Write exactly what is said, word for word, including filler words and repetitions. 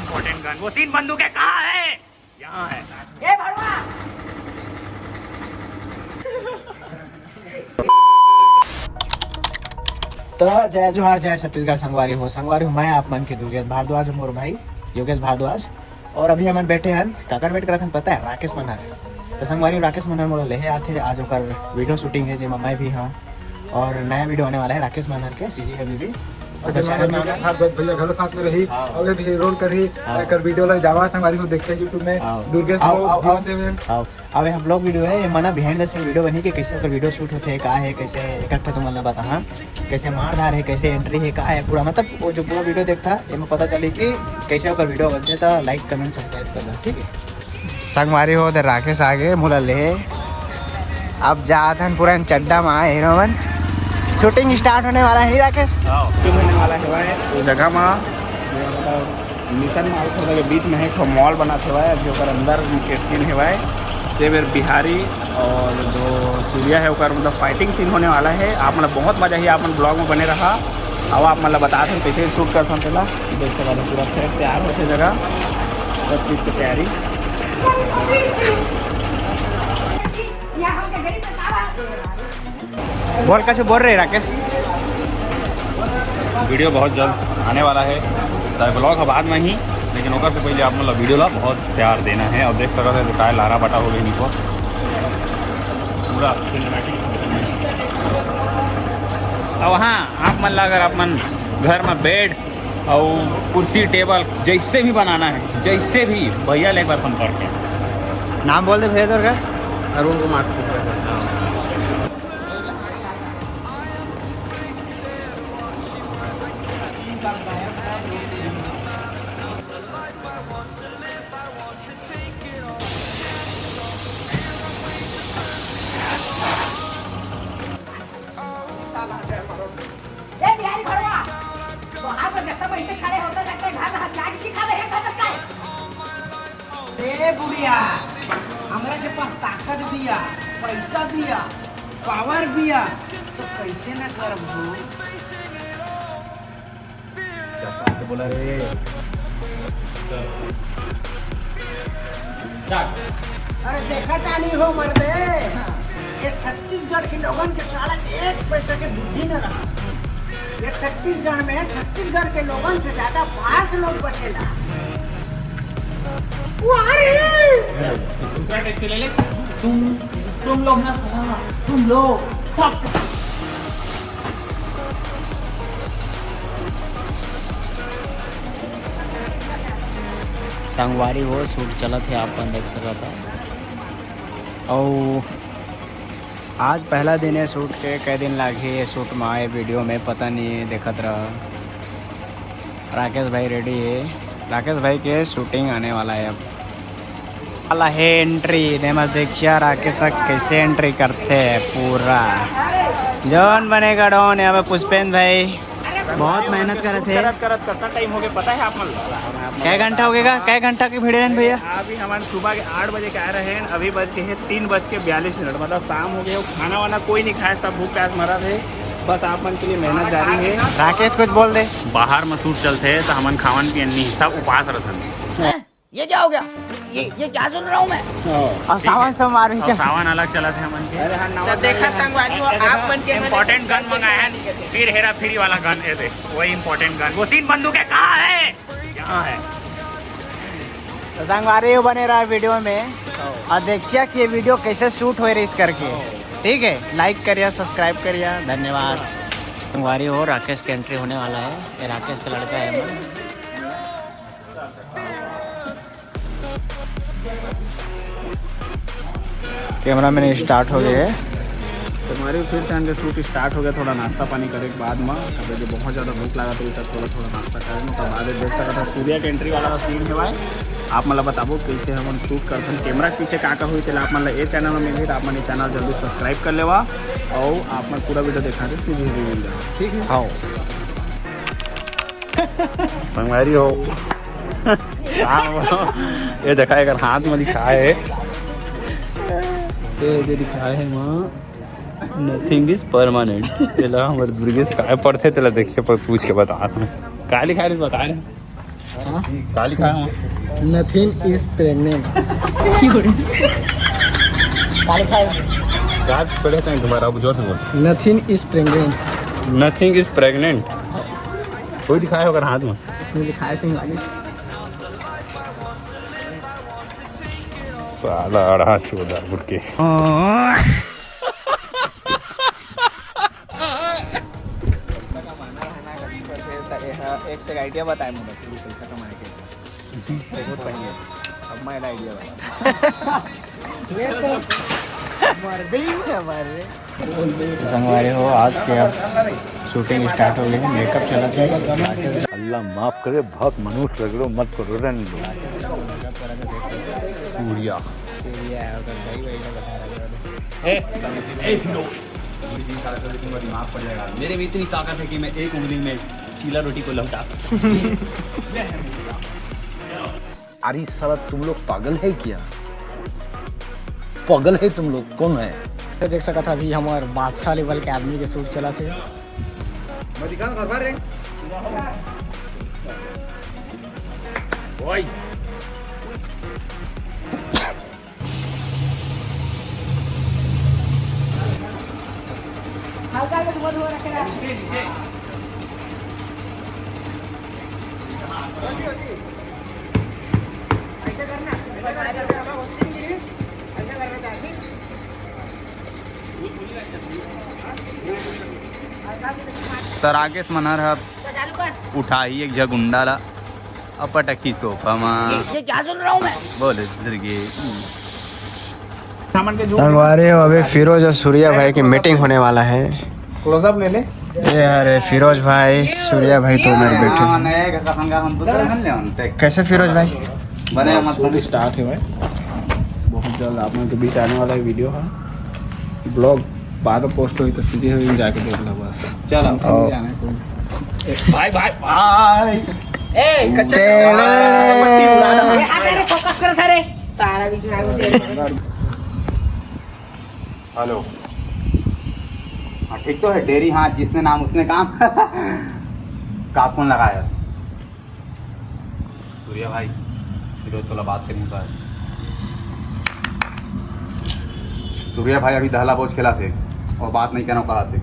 Important gun, वो तीन बंदूकें कहाँ है? यहाँ है। ए भड़वा। तो जय जोहार, जय छत्तीसगढ़ संगवारी हो। संगवारी हो, मैं आप मन के दुर्गेश भारद्वाज, मोर भाई योगेश भारद्वाज। और अभी हमन बैठे हन, काकर वेट करत हन पता है? राकेश मनहर। तो संगवारी हो, राकेश मनहर मोला लेहे आथे, आज ओकर वीडियो शूटिंग है, जेमा मैं भी हूँ। और नया वीडियो आने वाला है राकेश मनहर के, सीजी हबीबी। और ओकर चैनल में आप हाँ, भैया घलो साथ में रही, हाँ। और भी रोल करही, हाँ। एकर वीडियो ला जावा संगवारी हो देखे YouTube में, हाँ। दुर्गेश आओ, को आओ, जीरो आओ। सेवन। आओ। अब हम लोग वीडियो है, ये मना बिहाइंड द सीन वीडियो बनी कि कैसे ओकर वीडियो शूट होथे, का है, कैसे एक एक ठो तुमन ला बताहा, कैसे मार धार है, कैसे एंट्री है, का है पूरा, मतलब वो जो पूरा वीडियो देखता, एमा पता चली कि कैसे ओकर वीडियो बनथे। तो लाइक, कमेंट, सब्सक्राइब करना, ठीक है? संगवारी हो, उधर राकेश आगे मोला ले। अब जात हन पूरा चड्डा मा हीरो मन। शूटिंग स्टार्ट होने वाला है, नहीं राकेश? हाँ, शूटिंग होने वाला है भाई। वो जगह मा, मतलब मिशन माउथ होता के बीच में है, एक ठो मॉल बना थे भाई, जो ओकर अंदर के सीन है भाई। जेबर बिहारी और जो सूर्या है, ओकर मतलब फाइटिंग सीन होने वाला है। आप मतलब बहुत मजा ही आप मन ब्लॉग में बने रहा। अब आप मतलब बता थे कैसे शूट करथन तेला। देख सकत हो पूरा सेट तैयार होथे जगह, सब चीज के तैयारी। बोल, कैसे बोल रहे राकेश? वीडियो बहुत जल्द आने वाला है, तो ब्लॉग है बाद में ही, लेकिन ओकर से पहले आप मतलब वीडियो ला बहुत प्यार देना है। और देख सकत है काय लारा बटा हो गई निको पूरा सिनेमैटिक। अब हाँ, आप मन ला अगर आप मन घर में बेड और कुर्सी टेबल जैसे भी बनाना है, जैसे भी, भैया ले एक बार संपर्क करें। नाम बोल दे भैया तोर का। अरुण कुमार। ए बिहारी भड़वा, वहाँ पर जब तक ऐसे खड़े होते रहते हैं, घर में हथियार की खा रहे हैं, खा सकता है। ए बुढ़िया, हमरा के पास ताकत बिया, पैसा बिया, पावर बिया, तो कैसे ना करब हो? क्या बात बोला रे? अरे देखा तानी हो मर्दे, ये छत्तीसगढ़ के लोगन के साला के एक पैसा के बुद्धि न रहा। ये छत्तीसगढ़ में छत्तीसगढ़ के लोगन से ज्यादा बाहर के लोग बसेला। दूसरा टेक से ले ले। तुम, तुम लोग ना, तुम लोग सब। संगवारी हो, शूट चलत हे, आप मन देख सकत हो। अउ आज पहला दिन है शूट के, कई दिन लागही ये शूट में, ये वीडियो में, पता नहीं, देखत रह। राकेश भाई रेडी है, राकेश भाई के शूटिंग आने वाला है अब। वाला है एंट्री, दे मत देखिया राकेश कैसे एंट्री करते हैं पूरा। जौन बनेगा डॉन। यहाँ पे पुष्पेंद्र भाई बहुत मेहनत करत हे। करत करत कितना टाइम हो गया पता है आप मन? कै घंटा हो गया? कै घंटा की भिड़े रहेन भैया? अभी हमन सुबह के आठ बजे के आए रहे हैं, अभी बज के हैं तीन बज के बयालीस मिनट, मतलब शाम हो गया। खाना वाना कोई नहीं खाया, सब भूख प्यास मरत हे। बस आप मन के लिए मेहनत जारी है। राकेश कुछ बोल दे। बाहर में शूट चलते हैं तो हमन खावन पियन नहीं, सब उपास रहथन। ये क्या हो गया? ये, ये क्या सुन रहा हूँ मैं? और सावन सोमवार भी और चल। सावन अलग चलत हे हमन के। अरे हाँ, नवा तो देखा साल है। संगवारी हो, आप मन के इंपॉर्टेंट गन मंगाया है, फिर हेरा फेरी वाला गन, ये दे, वही इंपॉर्टेंट गन। वो तीन बंदूकें कहाँ है? यहाँ है। तो संगवारी हो, बने रहा वीडियो में और देखिया कि ये वीडियो कैसे शूट हो रही इस करके। ठीक है, लाइक करिया, सब्सक्राइब करिया, धन्यवाद। संगवारी हो, राकेश की एंट्री होने वाला है। ये राकेश का लड़का है। कैमरा मैन स्टार्ट हो गए। तो हमारे फिर से हमके शूट स्टार्ट हो गया, थोड़ा नाश्ता पानी करे के बाद में। अबे जो बहुत ज़्यादा भूख लगा तो इधर थोड़ा थोड़ा नाश्ता करें, ओकर बाद देख सकत हो सूर्या के एंट्री वाला सीन है भाई। आप मतलब बताबो कैसे हमन शूट करथन, कैमरा के पीछे का का हुई, तेला आप मतलब ये चैनल में मिलही, तो आप मन ये चैनल जल्दी सब्सक्राइब कर लेवा और आप मन पूरा वीडियो देखा थे सीजी रिव्यू। ठीक है, हाँ। संगवारी हो। हाँ, ये देखा, एकर हाथ में लिखा है, ये जो लिखा है वहाँ, "Nothing is permanent।" तेला हमर दुर्गेश काय पढ़थे, तेला देखिए पर पूछ के बता। काय लिखा है, बता रहे। का लिखा है वहाँ? Nothing is pregnant। का लिखा है? का पढ़े थे तुम्हारा, जोर से बोल। Nothing is pregnant। Nothing is pregnant। कोई दिखाया होगा हाथ में। उसमें लिखा है सिंह लागे। साला अड़ा चोदा बुड़के। एक से आइडिया बताए मुझे, पूरी पैसा कमाने के। बहुत पहले। अब मैं आइडिया बता। ये तो मर भी है, मर रे। संगवारी हो, आज के अब शूटिंग स्टार्ट हो गई है, मेकअप चलत है। अल्लाह माफ करे, बहुत मनुष्य लग रहे हो, मत करो, रहने दो। सूर्या। सूर्या है, उधर भाई, वही लोग बता रहे हैं। ए, ए, हीरो। थोड़ी सी सारा कर लेकिन दिमाग पड़ जाएगा। मेरे में इतनी ताकत है कि मैं एक उंगली में चीला रोटी को लपटा सकता हूँ। अरे साला, तुम लोग पागल है क्या? पागल है तुम लोग, कौन है? तो देख सकत हा, अभी हमार बादशाह लेवल के आदमी के शूट चलत हे। मैं दिखा ना, भर, भर रे। बॉयज। त राकेश मनहर ह उठाही एक झ गुंडा ला, अउ पटकही सोफा मा। ये क्या सुन रहा हूँ मैं? बोले दुर्गे। संगवारी हो, अभी फिरोज और सूर्या भाई की मीटिंग होने वाला है। क्लोजअप ले ले। ये अरे फिरोज भाई, सूर्या भाई तो उधर बैठे हैं। कैसे फिरोज भाई? बने मत शूट बने। स्टार्ट है भाई, बहुत जल्द आप लोगों के बीच आने वाला है वीडियो का। ब्लॉग बाद में पोस्ट होई तो सीधे होई, जाके देख लो बस। चलो। हम तो नहीं जाना है कोई। भाई, भाई, भाई। ए, कच्चा टेढ़े। मत ही उड़ा दो। ये हाथ मेरे फोकस कर था रे। सारा बीच में आ गया। हेलो। हाँ, ठीक तो है डेरी। हाँ, जिसने नाम उसने काम। का फोन लगाया? सूर्या भाई, फिरोज तोला बात करनी बा। सूर्या भाई अभी दहला बोझ खेला थे और बात नहीं करना कहा थे।